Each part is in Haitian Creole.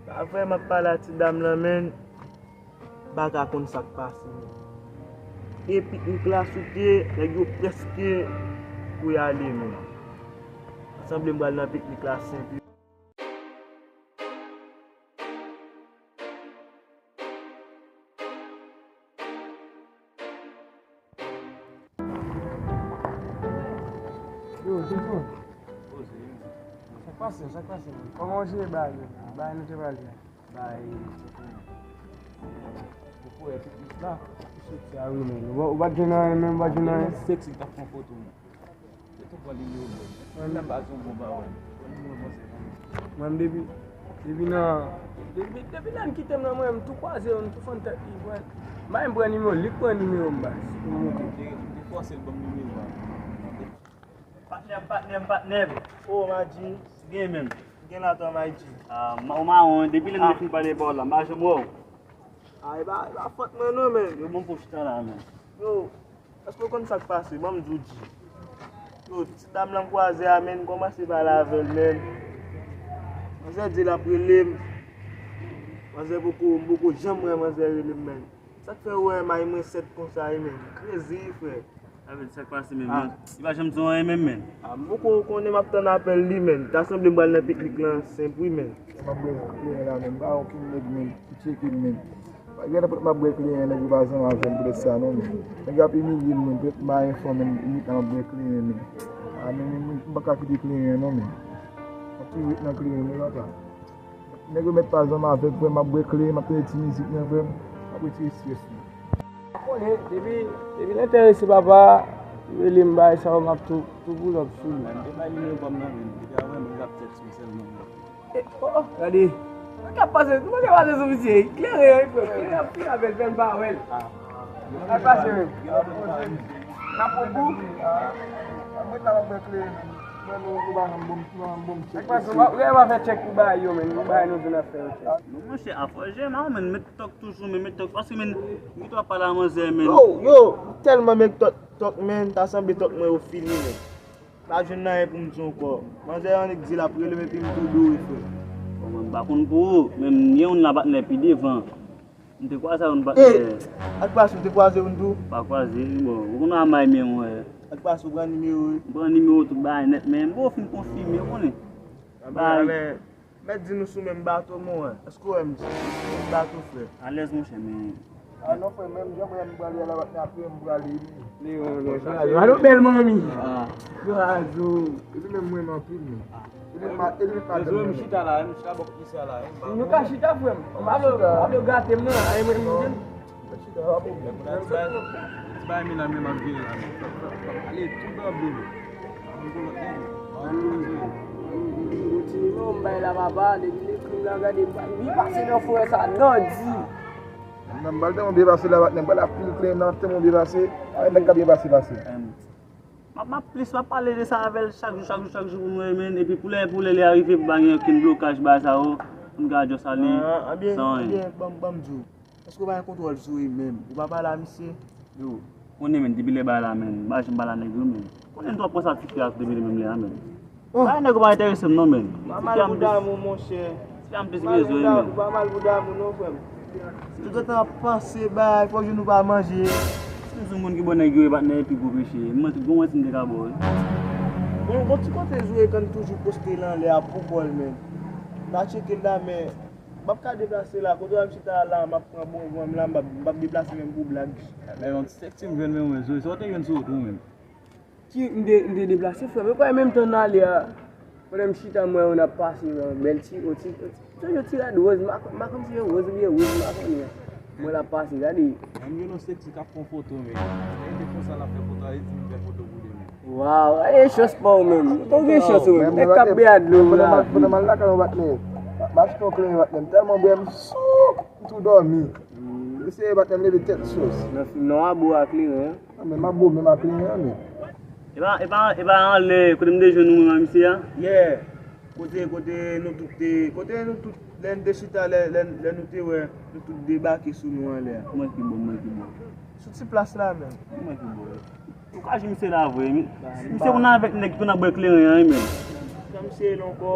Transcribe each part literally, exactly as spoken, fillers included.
Pa vrè, m ap pale a ti dam lan, menn, m pa ka konn sa k pase, menn. E piknik la sou pye, nèg yo prèske pou y ale, menn. Sanble m pral nan piknik la senp. Yo, Jason. Sa k pase, sa k pase, menn? Kòman w jere bagay yo? Bagay nou te pral fè. Bagay, pou wè tout lis la, ki soti a wi, menn. Ou pa, ou pa t jwenn anyen, menn, ou pa t jwenn anyen. Seksi k t ap pran foto, menn. Mwen menm depi, depi nan, depi, depi lè n kite m nan, mwen, m tou kwaze yo, m tou fann tèt li, mwen. M pa menm pran nimewo l, li k pran nimewo m, baz, pou m moute. Li fòse l ban m nimewo a. Patnè m, patnè m, patnè m. O, Madji, gen menm. Gen la, Madji. Ah, ou mawon, depi lè n te fin pale pa w la, m pa janm wè w. Ah, e pa, e pa fòt mwen non, menn. Yo, bon, pou chita la, menn. Yo, èske w konn sa k pase? Ban m di w, Dji. Yo, ti dam lan m kwaze a, menn, m kòmanse pale avè l, menn. Manzè di l ap rele m. Manzè poko, m poko janm wè manzè rele m, menn. Sa k fè w wè may mwen sèt konsa, wi, menn? Crazy, wi, frè. Sa vle di sa k pase menm, ah, menn? Li pa janm di w anyen menm, menn? Ah, m poko konnen, m ap tann apèl li, menn. Ta sanble m pral nan piknik lan senp, wi, menn. M ap bwè kleren la, menn. Pa okenn nèg, menn, ki tcheke m, menn. Pa gen nenpòt m ap bwè kleren, nèg yo pa zanmi avè m poutèt sa, non, menn. Nèg yo ap imilye m, menn, poutèt m pa enfò, menn, m ap bwè kleren, menn. Ah, menn, menn, menn, m pa ka kite kleren, non, menn. M ap toujou ret nan kleren, menn, papa. Nèg yo mèt pa zanmi avèk, frè, m ap bwè kleren, m ap tande ti mizik nan, frè, m ap retire estrès mwen. Konnen, depi, depi l enterese papa, rele m bagay sa yo, m ap tou, tou pull up sou li. Mwen, m te bay nimewo pa m nan men, depi avè m, m ap tèks li sèlman. E, oh, oh, gade. Mwen k ap pase, mwen k ap pase sou misye, kleren, frè, kleren ap fini avè l, fè l pa wè l. Ah. Al pase, menm. N ap pran kou. Mwen, m ap bwè kleren. Mwen, nou, nou pa janm bon, nou pa janm bon chèk. Sa k pase, w ap, w ap fè chèk pou bagay yo, menn. Nou bagay nou vin ap fè yo chèk. Non, monchè, afò jèm, ah, menn, met tòk toujou, menn, met tòk. Paske, menn, m gen dwa pale a manzè, menn. Yo, yo, m tèlman met tòk, tòk, menn, ta sanble tòk mwen yo fini, menn. Pa jwenn anyen pou m di ankò. Manzè annik di l ap rele m epi m tou dou wi, frè. Bon, mwen, m pa konn pou ou, men m gen youn la patnè pi devan. M te kwaze a youn patnè. E, ak Pasyon, te kwaze youn tou? Pa kwaze, bon, ou konn a may men mwen. Ak Pasyon, pran nimewo, wi. M pran nimewo tout bagay nèt, men m poko fin konfime, ou konnen. Bay. Mèt di nou sou menm bato, mwen. Èske w wè m sou menm bato, frè? Alèz, monchè, men. Ah, non, frè, menm jan mwen, m prale a la, patnè, apre m prale. Alo, bèl manmi. Ah. Yo, azo. Epi menm mwen, anpil, men. Epi menm, epi menm, madanm mwen. M chita la, m chita bò kisa la. Nou ka chita, frè m. Pablo, Pablo gate m, non. Ay, mwen, mwen. Ti bay, ti bay mi nan men m ap vire la, men. Ale, tou nan blo. Yon ti nimewo m bay la, papa, depi le krim la, gade, li pase nan forè sa, nan di. Nan m pral tèlman byen pase la, patnè, m pral ap pil kleren nan tèlman byen pase, a, nèg ka byen pase, pase. M ap, m ap plis, m ap pale de sa avè l chak jou, chak jou, chak jou pou nou, men, epi pou lè, pou lè li arive, pou pa gen okenn blokaj, bagay sa yo, pou n ka just ale, san anyen. Ah, ah, byen, byen, ban m, ban m di w. Èske w pa gen kontwòl sou li menm? Ou pa pale a misye? Yo, konnen menn, depi lè bagay la menn, m pa janm pale a nèg yo menn. Konnen m twò pran sa tifi a depi menm lè a menn. Oh. Bagay nèg yo pa enterese m non menn. Ou pa mal pou damou, monchè. Tifi a m plis bezwen wi menn. Ou pa mal pou damou non, frè m. Tout tan ap panse bagay, fò joun ou pa manje. Si m sou moun ki bò nèg yo e patnè epi gwo peche, m manti, gwo manti m te ka ba w wi. Bon, bon ti kote Zoe Khan toujou poste l anlè a pou kò l menm. M pa tcheke l la, men M ap ka deplase la, kote w wè m chita la, m ap pran bon van m la, m p ap, m p ap deplase menm pou blag. Men yon ti sèks m jwenn men mwen, Zoe, sa w te jwenn sou wout ou menm? Ki, m te, m te deplase, frè m, e pa menm tan n ale a, pandan m chita, m wè yon ap pase, yon bèl ti, yon ti, yon ti, yon ti rad wòz, m pa, m pa konn si se wòz oubyen wòz, m pa konnen. M wè l ap pase, gade. Menm gen yon sèks k ap pran foto, men. Lè l te konsa, l ap fè foto, li di m fè foto pou li, men. Waw, e chans pa w menm. Ou gen chans ou menm. Nèg k ap beyad lo la. Pandan m al lakay yon patnè, m achte yon kleren patnè, m tèlman bwè m sou, m tou dòmi. Eseye patnè m leve tèt sòs. Nan fim nan w a bo a kleren. An men m ap bo menm a kleren an men. E pa, e pa, e pa anlè kote m te jwenn ou menm a misye a? Yeah. Kote, kote nou tout te, kote nou tout, lè n te chita, lè, lè, lè nou te wè, nou tout debake sou nou anlè a. Mwen ki bo, mwen ki bo. Sou ti plas la menm. Mwen ki bo. Ou ka jwenn misye la vre. Misye konn avèk nèg ki konn ap bwè kleren an wi menm. Misye non kò.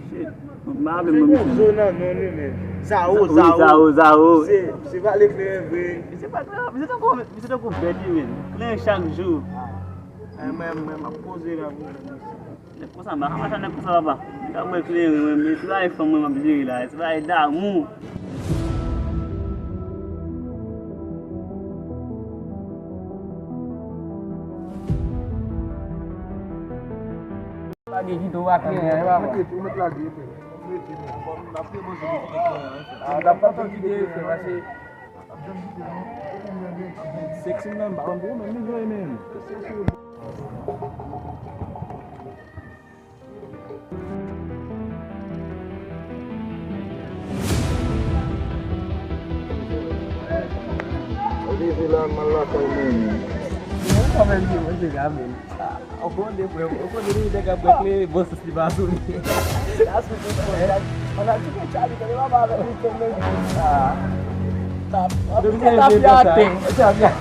Shit. M pa vle non, misye. Zo nan non li menm. Zao, wi, Zao. Zao, Zao. Se, se pa le kleren vre. Misye pa kleren, misye tankou, misye tankou bèt li menm. Kleren chak jou. Ay, mwen, mwen, m ap poze la pou mwen. Nèg konsa, m pa ka mache ak nèg konsa, papa. Nèg ap bwè kleren, mwen, men se pa fanm mwen m ap jere la, se pa damou. Lage kite w ak kleren an, e pa vre. Ou mèt lage, frè. Ah, n ap kontan kite, frè, paske sèks nan m pa konn pou ou menm, li vre menm. Leve la, m al lakay mwen. Mwen pa menm di mwen se ka menm. Ou konnen, frè, ou konnen, nou te ka bwè kleren, bon, sou si pa sou li. An a ti pe Charlie, tande papa avèk li, tande. Ah. Tap, tap, tap, tap, tap, tap, tap.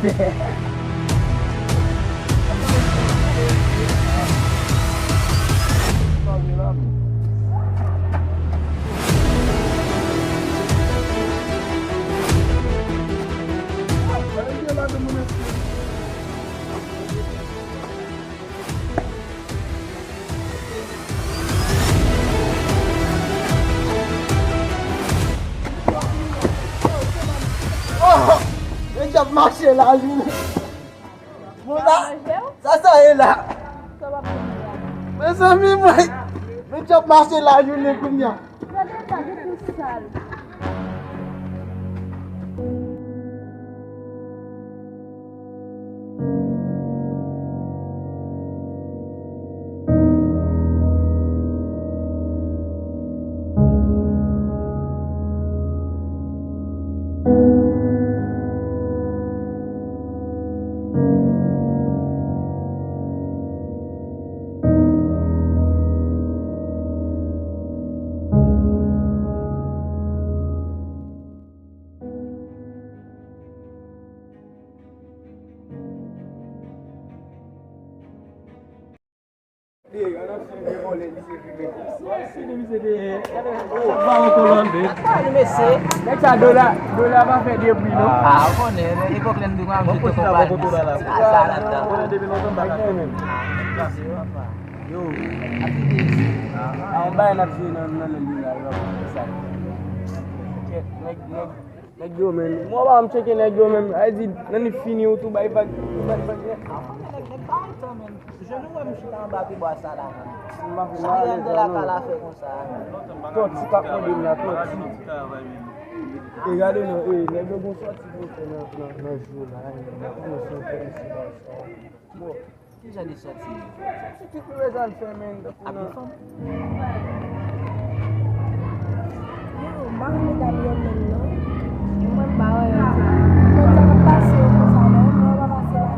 Oh! Nèg ap mache la, jounen. Bon, sa, sa, sa ye la. Mezanmi, mwen, nèg ap mache la, jounen kounye a. Gade eta de tou sal. Nèg sa dola, dola pa fè de bri non. Ah, ou konnen, epòk lè m te pran, m te konprann. Sa, sa ladan. Yo, a yon bagay n ap jwe nan, nan lèl li la, yo, sa. Kèt, nèg, nèg, nèg yo, men. Mwen pa m tcheke nèg yo, men. A di, nan li fini, ou tou bay vag, ou bay vag. Nèg, nèg pa yon tan, men. Jan nou wè m chita anba pye bwa sa la, man. Sa deyò lakay la fè konsa, man. Tòti k ap mande m la, tòti. E gade non, e, nèg yo gon sòti pou fè nan, nan, nan jou la, e, nèg yo sòti isi la. Bon. Ki jan de sòti? Sòti ki pou bezwen fè, men, tankou nan. Yo, m pa renmen dam yo menm, non. Mwen, m pa wè yo. Mwen, sa k ap pase yo konsa, non. Mwen, pa pase la.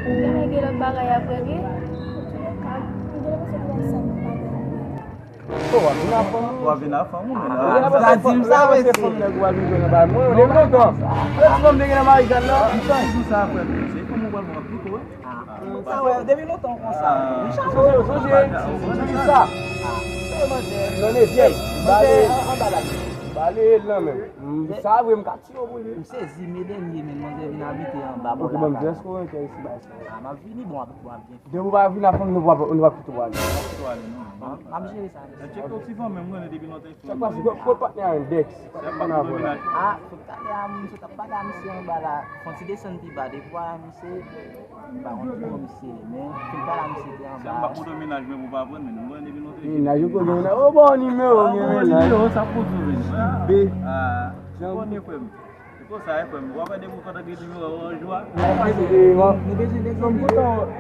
Gen, gen lòt bagay ap regle. Antouka, m gen lenpresyon se sa k ap pase. Oh, w ap vin ak fanm ou? W ap vin ak fanm ou, men. Ah, sa di m sa, mesye. Fanm nèg ou al vin jwenn anba mwen, ou te kontan. Lòt fanm te gen nan Marijàn nan. Ki jan jou sa, frè m? Se fanm ou pral pran pito, wi. Ah, sa wè, depi lontan w konsa. Sonje, sonje, sonje sa. Nan nezyèm, bale, bale nan men. Sa vre, m ka tiye w pou li. M sezi, me dènye, men manzè vin abite anba bò lakay. Ok, ban m di, èske w renmen isi, bay sa? Ah, m ap vini, bon, ap, bon, ap byen. Depi w pa vin ak fanm, nou pa, nou pa kite w ale. M ap jere sa, mesye. Tcheke yon ti fanm, men m konnen depi lontan. Sa k pase? Kot, kot patnè a Index? Patnè a Index. Ah, fout talè a moun sot ap pale a misye anba la. Fon ti desann pi ba. Depi w a misye, m pa konn ki bò misye ye, men fin pale a misye te anba. Se m pa konn mennaj mwen pou pa pran, men m konnen depi lontan. Mennaj ou konnen, o, bon nimewo, gen mennaj. Nimewo, sa pou tou vini. B. Ah, konnen frè m. Se konsa, e frè m. W ap wè depi w kontakte nimewo a, w an jwa. Nou bezwen de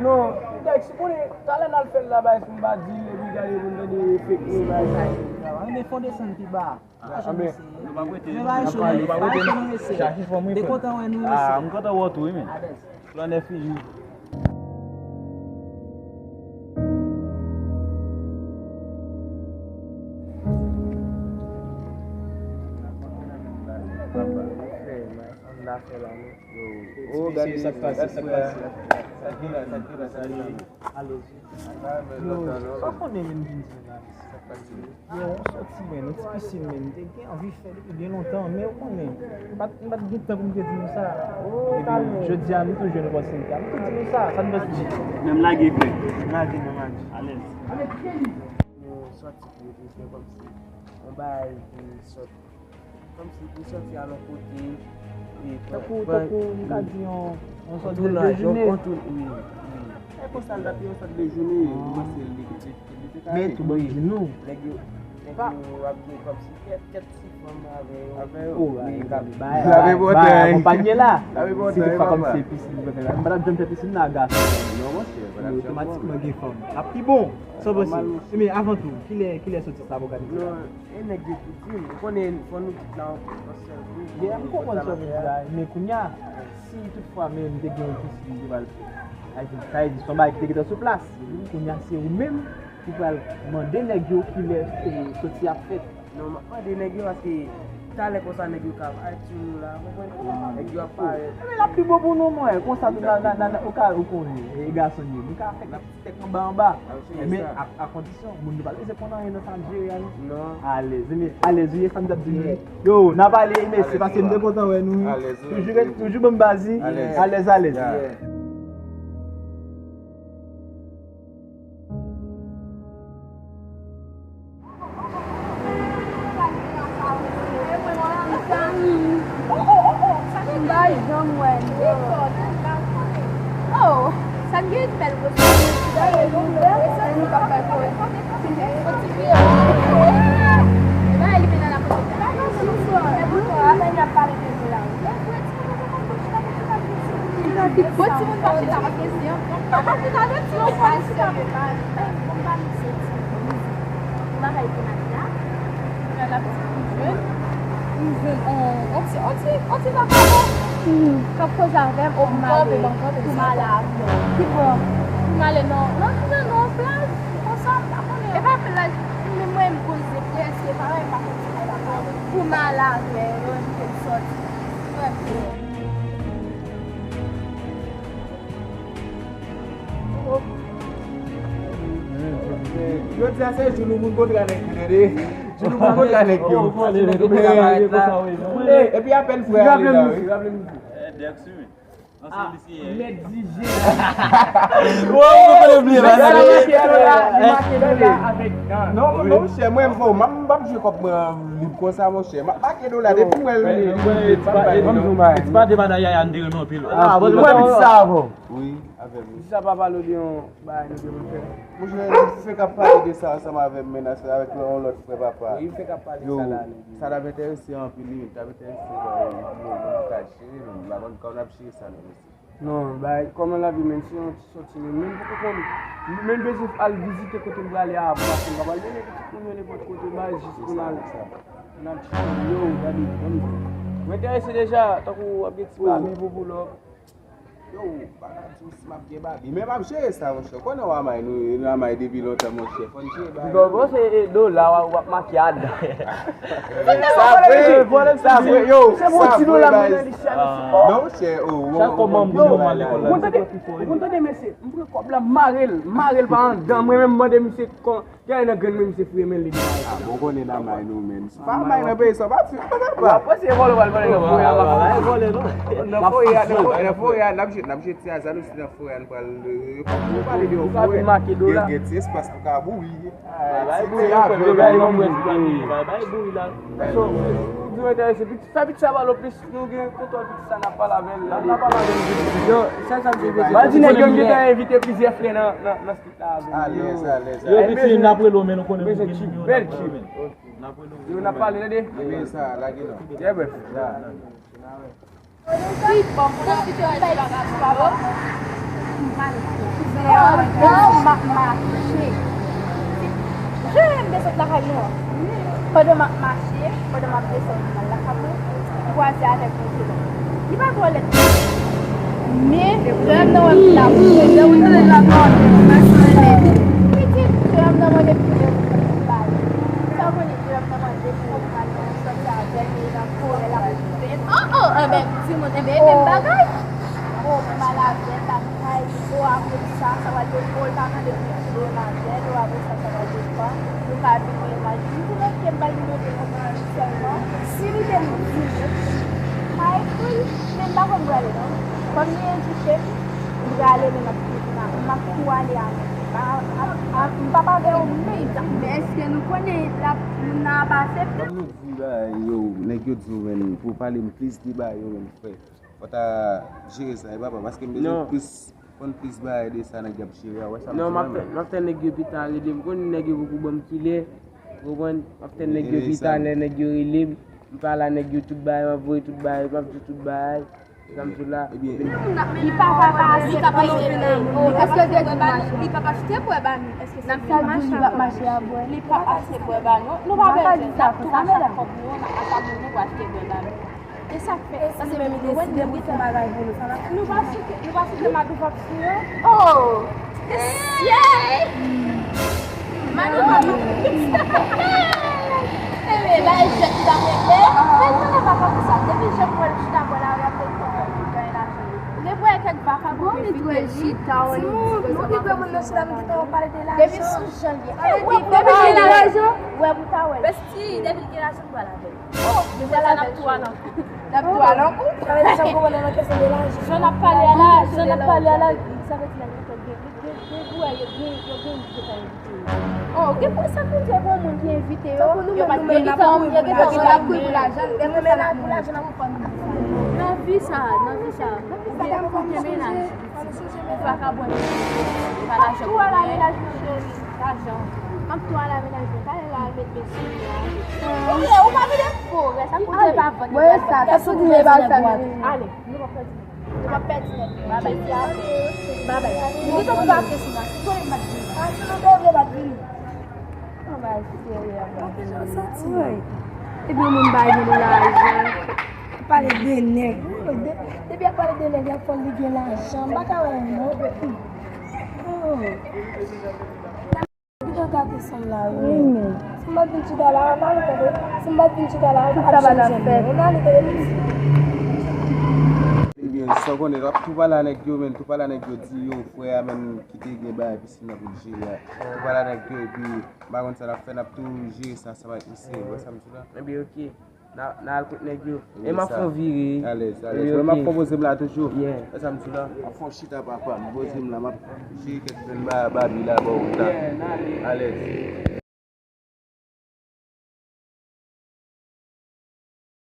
non, Index, ou konnen, talè n al fè l la, bay, si m pa di l, epi gade pou n tande fake news, bay. Anben, fon desann pi ba. Ah, men, nou pa prete, nou pa prete, nou pa prete, nou chache fanm, wi, frè m. Ah, m kontan wè nou, mesye. M kontan wè w tou, wi, men. Alèz. Flannè fini. Ka fè la non. Yo, oh, gade sa k pase, sa k pase. Sa k gen la, sa k gen la, sa k gen la. Alèz. Yo, sa w konnen menm vin di nou la, mesye? Yo, on sòti, men, on ti pisin, men, m te gen anvi fè depi byen lontan, men ou konnen, m pa t, m pa t gen tan pou m te di nou sa. Epi, jodi a, nou tou jwenn opòtinite a, m tou di nou sa, sa n panse di? Men m lage vre. Lage non, lage. Alèz. Nou sòti pou yo te fè kòmsi on bagay ki sòt Kòmsi pou sòti al yon kote, e, tankou, tankou, m ka di yon, yon sòt de dejounen. Yon tounaj, wi, wi. E konsa l t ap yon sòt dejounen, kòmanse li, li, li te ka Men tou ban di nou. Nèg yo, nèg yo ap gen kòmsi kèk, kèk ti fanm avè yo. Avè yo. Oh, wi, bay, bay, bay, akonpanye la. Si tout fwa kòmsi se pisin, m pa t ap janm fè pisin nan gason. Non, monchè, otomatikman gen fanm. Ap pi bon, san panse. Men avan tou, kilè, kilè sòti sa ap òganize la? E nèg yo ki di m, ou konnen fò nou tout la yon sèl kou. Yeah, m konprann sa w vle di la, men kounye a, si toutfwa men m te gen yon pisin m te pral fè, sa vle di se yon bagay ki te gentan sou plas. Kounye a se ou menm ki pral mande nèg yo kilè, e, sòti ap fèt. Non, m ap mande nèg yo paske talè konsa nèg yo ka parèt sou nou la, konprann? Nèg yo ap parèt. Ebyen l ap pi bon pou nou, mwen, konsa tou nan, nan, nan, ou ka, ou konnen, e gason yo, nou ka fè n ap Tèt anba anba. Men a, a kondisyon, moun yo pa bezwen konn anyen nan sa n ap jere a non. Alèz, men alèz wi, e sa m t ap di nou. Yo, n ap ale, mesye, paske m te kontan wè nou wi. Toujou, toujou ban m baz wi. Alèz, alèz. M pa janm wè l. Oh, sa gen bèl vre sa. Bagay li mennen la kote. Bon, timoun pa chita paske si yon papa chita de timoun pa chita. Bon, pa misye ti. Bagay pou Nadia. Gad la pitit m jwenn. M jwenn on, on ti, on ti, on ti vakabon k ap koze avè m, oh, pou m ale, pou m ale avè l. Ki bò? Pou m ale nan, nan, nan, nan yon plaj, konsa, m pa konnen. E pa plaj, men mwen, m poze prèske, pa wè, m pa konn si se vakabon. Pou m ale avè l, pou m sòti. Jodi a se jou nou pou n kontre avèk nou, tande. Jou nou pou n kontre avèk yo. Epi apèl frè a li la, wi. Mèt D J. Wow, mwen konnen bliye bagay. Non, non, monchè, mwen, bon, m ap, m ap jwe kòb mwen lib konsa, monchè. M ap make dola depi mwen li. Ti pa de bagay Yaya n te renmen anpil. Mwen, pitit sa avè w. Wi, avè m. Pitit sa pa pale w de yon bagay nou te konn fè. Monchè, li fèk ap pale de sa ansanm avè m, men avèk yon lòt frè papa. Wi, li fèk ap pale sa la. Sa t ap enterese anpil, wi. Li t ap enterese, bon, nou ka jere, nou, m pa konn kòman n ap jere sa, non, mesye. Non, bay, kòman lavi menm, se yon ti sòti menm. Menm poko konn, menm bezwen al vizite kote m prale a avan, paske m pa pral mennen pitit moun yo nenpòt kote, bay, jis pou n al, pou n al chanje yo, gade, ban m di. Mwen enterese deja, tankou w ap gen ti babi pou pull up. Yo, pa ka di w si m ap gen babi, men m ap jere sa, monchè. Konnen w amay nou, nou amay depi lontan, monchè. Fò n jere bagay yo. Bon, bon, se, e, dola w ap make adan. Sa vre, sa vre, yo, sa vre, bay. Non, monchè, oh, oh, oh, oh, ou konn tande, ou konn tande, mesye, m pran kòb la, m mare l, m mare l pa anndan, mwen menm, m mande misye, kon, gade nan grenn mwen, misye foure men l devan. Ah, bon, konnen nan may nou, men. Pa may nan peyi sa, pa ti, pa, pa, pa. Apre, se vòlè, vòlè, vòlè, vòlè, vòlè, vòlè, non. Nan forè a, nan forè, nan forè a, n ap jete, n ap jete ti azal osi nan forè a, nou pral, euh, yo pa, yo pale de yon forè. Gen, gen ti espas pou ka bouyi. Bay bouyi, bay bouyi, bay bouyi la. So, di mwen, enterese, fè pitit sa pale w plis, nou gen kontwòl pitit sa, n ap pale avè l. N ap pale avè l. Yo, sa, sa m te vle di. Ba di nèg yo, m gentan envite plizyè frè nan, nan, nan street la avè m. Alèz, alèz, alèz. Yo, pitit, n ap rele w, men nou konnen nou gen nimewo, n ap rele w, men. N ap rele w. Yo, n ap pale, tande. Ebyen, sa, lage non. Yeah, bref. Wi, bon, pandan m ap mache. Jere m desann lakay nou an. Pandan m ap mache, pandan m ap desann m al lakay mwen, m kwaze avèk yon jenòm. Li pa twò lèd. Men, lè m nan wè m la, lè m nan wè m la, pitit, lè m nan wè m la, sa w konnen, lè m nan wè m la, sòti avè l, li nan forè la. Oh, oh, enben, timoun, Yo n apèl, yo apre sa, sa va de fwa. Yo ka vin nan imaj. M di, "Ok, m pral montre kòman sèlman." Si li te di, "M pa ekri l, men m pa konn prale non." Kòm li envite m, m prale, men m ap tou vin a, m ap tou ale a men. M pa, ap, ap, m p ap avè yo menm. Men èske nou konnen l ap, moun nan ap aksepte? Kòm nou di bagay yo, nèg yo di w, men, pou w pale m plis de bagay yo, men, frè. Fò w ta jere sa, e papa, paske m bezwen plis, konn plis bagay de sa nèg y ap jere a, w wè sa m di la, men. Non, m ap tann, m ap tann nèg yo pita rele m, konn nèg yo poko ban m kilè, ou konprann? M ap tann nèg yo pita, lè nèg yo rele m, m pale a nèg yo tout bagay, m ap voye tout bagay, m ap di tout bagay, sa m di w la. Li pa, pa, pa aksepte. Èske l te di l mache? Li pa aksepte pou wè ba nou. Èske se mache? Li pa aksepte pou wè ba nou. Nou pa bezwen, n ap tou mache ak kòb nou, n ap mache ak moun nou pou achte bwè ba nou. E sa k fè, paske nou menm li deside pou fè bagay pou nou, sa n ap fè. Nou pa site, nou pa site Madouv ap sou yo? Oh! Yey! Madouv ap. Ebyen, bay jwèt ki t ap regle. Men tande pa konn sa. Depi jan m wè l chita bò lari ap fè kòb, li gen lajan. Ou gen pou wè kèk vakabon ki envite li. Timoun, nou ki granmoun nan chita, nou gentan pale de lajan. Depi sou jan l ye. Depi l gen lajan, wè pou ta wè l. Besti, depi l gen lajan, m pral avè l. Oh, se sa n ap tou al ankou. N ap tou al ankou. Sa vle di sa w konprann nan kesyon de lajan. Jan n ap pale a la, jan n ap pale a la, sa vle di nèg yo gen, gen, gen, gen bwè, yo gen, yo gen nèg yo ka envite yo. Oh, gen pou sa pou di pou moun ki envite yo, yo pa t gen tan, yo gen tan. Jan n ap kouri pou lajan, lè nou menaj pou lajan, n ap fè. Nan vi sa, nan vi sa, ou gen, ou gen menaj. Ou pa ka bwè. Pa lajan pou bwè. Lajan. M ap tou al a menaj mwen. Talè la al met men sou mwen. Ok, ou pa vin fo. Rès ak kote pa vann. Wè sa, sa sou di men ba sa. Ale, nou pa pèdi. Nou pa pèdi nèt. Babay. Babay. Nou gentan pou gate sou mwen. Si vole m pa t vini. A, si nou te vle pa t vini. Anba serye a. Ebyen moun bay moun lajan. Pale de nèg. Depi ap pale de nèg, y ap fè l li gen lajan. M pa ka wè non. Oh. Li ka gate san m la, wi. Si m pa t vin chita la, n ale tande. Si m pa t vin chita la, ap chanje m. N ale tande. Ebyen, sa w konnen, w ap tou pale a nèg yo, men tou pale a nèg yo, di yo, frè a menm ki te gen bagay pisin nan pou l jere a. Tou pale a nèg yo, epi m pa konn sa n ap fè, n ap tou jere sa ansanm ak misye. Ou wè sa m di w la? Ebyen, ok. N a, n a al kot nèg yo. E m ap fè yon vire. Alèz, alèz. Mwen m ap fè poze m la toujou. Wè sa m di w la? M ap fè yon chita papa. M poze m la, m ap jere kèk grenn ba, babi la, ba w la. Alèz.